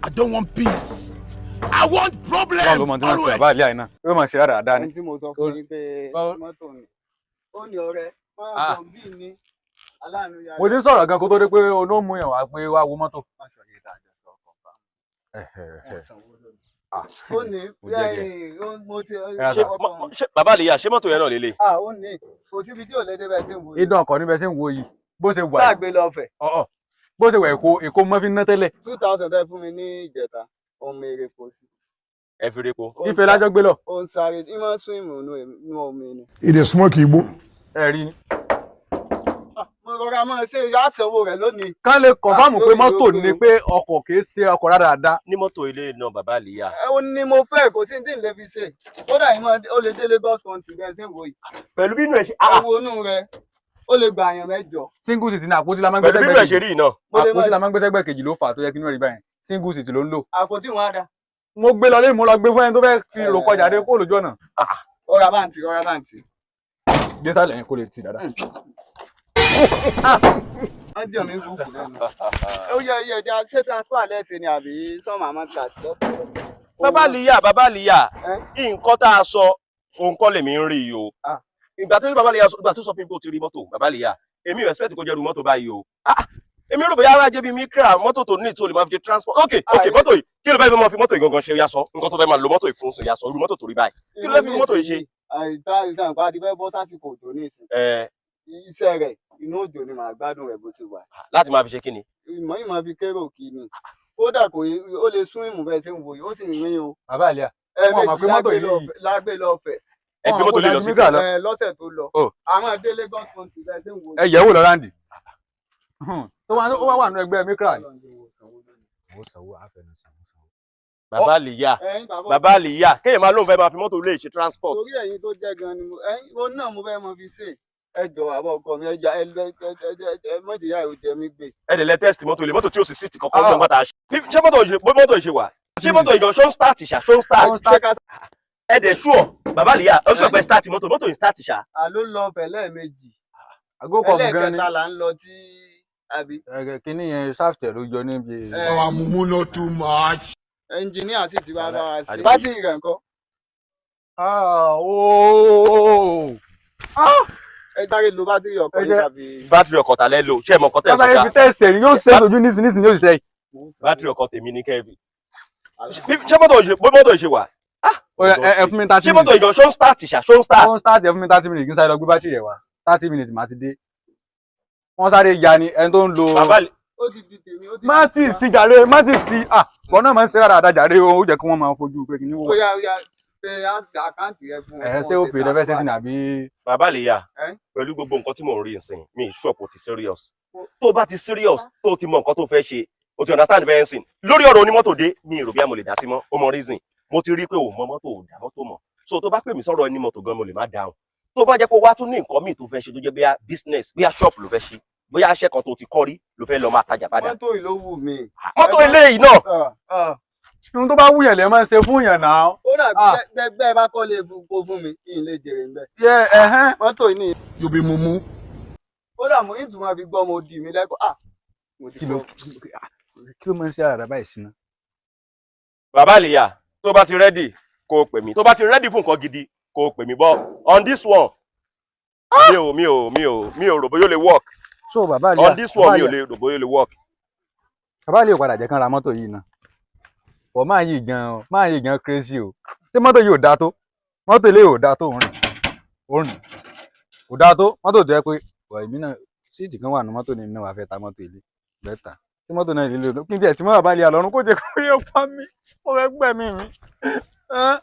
I don't want peace. I want problems. Ọlọ́run ló mọ tí wọ́n ṣe Always. bàbá àlíyà yìí náà, yóò máa ṣe rádaràda ni. Ẹni tí mo sọ fún yín pé mọ́tò ni ó ní ọ̀rẹ́ máa bọ̀ bí ní aláàánú yára. Mo ti ń sọ̀rọ̀ gan kó tó dé pé oná mú yàn wá pé wá wo mọ́tò. Má sọ yìí dájọ́ sọ ọkọ̀ bá wọn sanwó lónìí. Ó ní Mo jẹ́ díẹ̀. Mo ti Ẹ Ṣé ra. ṣé bàbá àlìyá, ṣé mọ́tò yẹn náà lélẹ̀? Ah, ó ní kò síbi tí ò lè débẹ̀ tí ń wo yìí. Idán ọkọ̀ níbẹ̀ ṣe ń wo yìí bó ṣe wà yìí. Sáàgbé lọ fẹ̀. Ọ̀ọ̀, bó ṣe wà, Èkó Èkó mọ́ fi ń ná tẹ́lẹ̀. 2,000 tẹ́ fún mi ní ìjẹta, ọmọ èrè kò sí. Ẹ fi repo. Ó ń Ife lájọ́ gbé lọ. Ó ń sáré, ìmọ̀ swim nínú omi ni. He dey smoke igbo. Ẹ rí ni. Ah, mo rọra máa ṣe àsanwó rẹ̀ lónìí. Kán lè confirm pé lórí mọ́tò lórí. ni, pé ọkọ̀ kìí ṣe ọkọ̀ rádaràda. Ní mọ́tò ilé náà, bàbá àlìyá. Ẹ ó ní mo fẹ́, kò sí ní tí n lè fi ṣe. Kódà ìmọ̀ ó lè dé Lagos country bẹ́ẹ̀ ṣe ń wò yìí. Pẹ̀lú bínú ẹ̀ ṣe Ẹ wo inú rẹ̀, ó lè gbà àyàn 8. Single seat ní àpótí la máa ń gbé Pẹ̀lú bínú ẹ̀ sẹ́gbẹ̀ẹ́ ṣe kejì. rí yìí náà. Mo lè Àpótí máa la máa ń gbé sẹ́gbẹ̀ẹ́ kejì ló fà á tó yẹ kí inú ẹ̀ rí báyẹn. Single seat ló ń lò. Àpótí wọn á da. Mo gbé lọ lé, mo lọ gbé fún ẹni tó fẹ́ fi rò kọjá dé kó lójú ọ̀nà. Ọ̀rá báǹtì, ọ̀rá báǹtì. Dé sálẹ̀ yẹn kó lè tì dáadáa. Wọ́n jẹ́ mi búkú lẹ́nu. Ó yẹ iye ẹja, ṣé transfer lẹ́sìn ni àbí sọ́mà máa ń tà sí lọ́pọ̀. Bàbá àlìyá, bàbá àlìyá, Ẹ́? Nǹkan tá a sọ òun kọ́ lèmi ń rí yìí o. Ìgbà tó ní bàbá àlìyá, ìgbà tó sọ fún mi pé o ti rí mọ́tò, bàbá àlìyá, èmi ò expect kó jẹ́ irú mọ́tò báyìí o. Ah, èmi rò bóyá ara jẹ́ bíi Micra, mọ́tò tó ní tó lè máa fi ṣe transport. Ok, mọ́tò yìí, kí ló fẹ́ fi máa fi mọ́tò yìí gangan ṣe? Yá sọ nǹkan tó fẹ́ máa lo mọ́tò yìí fún. Sọ yá sọ irú mọ́tò tó rí báyìí, kí ló fẹ́ fi mọ́tò yìí ṣe? Àìsàn àìsàn nǹkan àti fẹ́ bọ́ sásìkò òjò ní ìsìn. Ẹ Iṣẹ́ rẹ̀, inú òjò ni màá gbádùn rẹ̀ bó ti wà. Láti máa fi ṣe kí ni? Ìmọ̀ ìmọ̀ fi kérò kí ni. Kódà kò yé, ó lè sún ìmù bẹ́ẹ̀ tí ń wò yìí, ó sì ń rin o. Bàbá àlíyà, wọn mọ̀ Ẹ̀ẹ̀mejì pé mọ́tò yìí lágbé lọ́fẹ̀ẹ́. Ẹ gbé mọ́tò lé lọ sí Micra lọ. Ẹ lọ́sẹ̀ tó lọ. Oh. Àwọn dé Lagos country bẹ́ẹ̀ tí ń wò. Ẹ yẹ̀ wò lọ́ráǹdì tó wá, ó wá wà nínú ẹgbẹ́ Micra ni. Ó sanwó àfẹnusàn. Bàbá àlìyá, Ẹ̀yin bàbá, bàbá àlìyá, kéèyàn máa lóun fẹ́ máa fi mọ́tò lè ṣe transport. Torí ẹ̀yin tó jẹ́ gan ni mo ẹ̀yin ó náà mo fẹ́ mọ fi ṣe. Ẹ jọ àbọ̀ ọkọ mi, ẹ jà ẹ lọ ẹ ẹ ẹ mọ̀jìyà ò jẹ mí gbé. Ẹ dẹ̀ lẹ test mọ́tò ilé, mọ́tò tí ó sì seat kankan jọ pátá. Ṣé mọ́tò yìí, bó mọ́tò yìí ṣe wà, ṣé mọ́tò yìí gan ṣó ń start ṣá, ṣó ń start? Ṣé ká Ẹ dẹ̀ sure, bàbá àlìyá, ó sọ pé start mọ́tò, mọ́tò yìí start ṣá? Àló lọ fẹ̀ lẹ́ẹ̀mejì. Àgókò gan ni. Ẹlẹ́ẹ̀kẹta là ń lọ tí àbí. Ẹ̀gẹ̀ kínní yẹn, shaft ẹ̀ ló yọ níbi. Ẹ, Our mumu no too much. Ẹnjìníà sì ti wá bá wa ṣe. Àdìgbò. Bátìrì rẹ̀ ńkọ́? Ah, ooo. Ẹ sáré lo bátìrì ọkọ̀ Ẹ yìí tàbí. Bátìrì ọkọ̀ tà lẹ́ lò, ṣé ẹ mọ nǹkan tẹ̀ ń Bàbá sọ yẹn ṣá? fi test ẹ̀ ni yóò ṣe é sojú nísìnyí, yóò ṣe é. Bátìrì ọkọ̀ tèmi ní kẹ́ẹ̀bì. Ṣé mọ́tò yìí, bó mọ́tò yìí ṣe wà, Ó yá, ẹ fún mi 30 ṣé mọ́tò minutes. yìí gan ṣó ń start ṣá, ṣó ń start? Wọ́n start. Ẹ fún mi 30 minutes kí n sáré lọ gbé bátìrì ẹ̀ wá. 30 minutes, màá ti dé. Wọ́n sáré ya ni ẹni tó ń lo. Bàbá àlì Ó ti di tèmi, ó ti Má di tì tiwa. sí jàre, má tì sí. Ah, bọ́n náà máa ń ṣe rárá jàre o, ó jẹ́ kí wọ́n máa fojú pé kí ni Ó wò. yá, ó yá, pé account rẹ fún wọn. Ẹ ṣé ó pè é lọ́fẹ́ sẹ́sìn àbí? Bàbá àlìyá, Ẹ́? pẹ̀lú gbogbo nǹkan tí mò ń rí nsìn, mi ì sure kò ti serious. Tó bá ti serious, tó ti mọ nǹkan tó fẹ́ ṣe, o ti understand bẹ́ẹ̀ nsìn lórí ọ̀rọ̀ onímọ́tò dé, mi ì rò bí a mo lè dá sí mọ́. Ó mọ reason, mo ti rí pé ò mọ mọ́tò, ò dá mọ́tò mọ̀. So tó bá pè mí sọ̀rọ̀ onímọ́tò gan, mo lè má dáhùn. Tó bá jẹ́ pé wá tún ní nǹkan míì tó fẹ́ ṣe, tó jẹ́ bóyá business, bóyá shop ló fẹ́ ṣe, bóyá iṣẹ́ kan tó ti kọ́ rí ló fẹ́ lọ máa tajà padà. Mọ́tò yìí ló wù mí. Mọ́tò eléyìí náà. Ah, ah. Ohun tó bá wúyàn lè máa ń ṣe fún yàn náà. Ó dà Ah. bẹ́ẹ̀ bá kọ́ lè kó fún mi kí n lè jèrè ńbẹ̀. Yẹ ẹ̀hẹ́n. Mọ́tò yìí ni. You be mumu. Ó dà mú ìtumọ̀ fi gbọ́ mo dì mí lẹ́kọ̀ọ́. Ah, mo ti Kí ló gbọ́. kí ló máa ń ṣe àràdà báyìí sí náà? Bàbá àlìyá, tó bá ti ready, kó o pè mí. Tó bá ti ready fún nǹkan gidi, kó o pè mí. Bọ́ on this one, mi ò rò bóyá ó lè work. So bàbá àlíyà, On this one, mi ò lè rò bóyá ó lè work. Bàbá àlíyà ò padà jẹ́ kán ra mọ́tò yìí náà. Bọ̀ máa yìí gan, máa yìí gan crazy o. Ṣé mọ́tò yìí ò dáa tó? Mọ́tò ilé ò dáa tó, òun rìn. Òun rìn. Kò dáa tó. Mọ́tò tó yẹ pé bọ̀ èmi náà seat kan wà ní mọ́tò ní náà wàá fẹ́ ta mọ́tò ilé. Bẹ́tà. Tí mọ́tò náà ilé tó kí n tiẹ̀ tí mọ́ bàbá àlíyà lọ́rùn kó jẹ́ kó yẹ pa mí. Mo fẹ́ gbẹ̀mí mi. Ẹ́.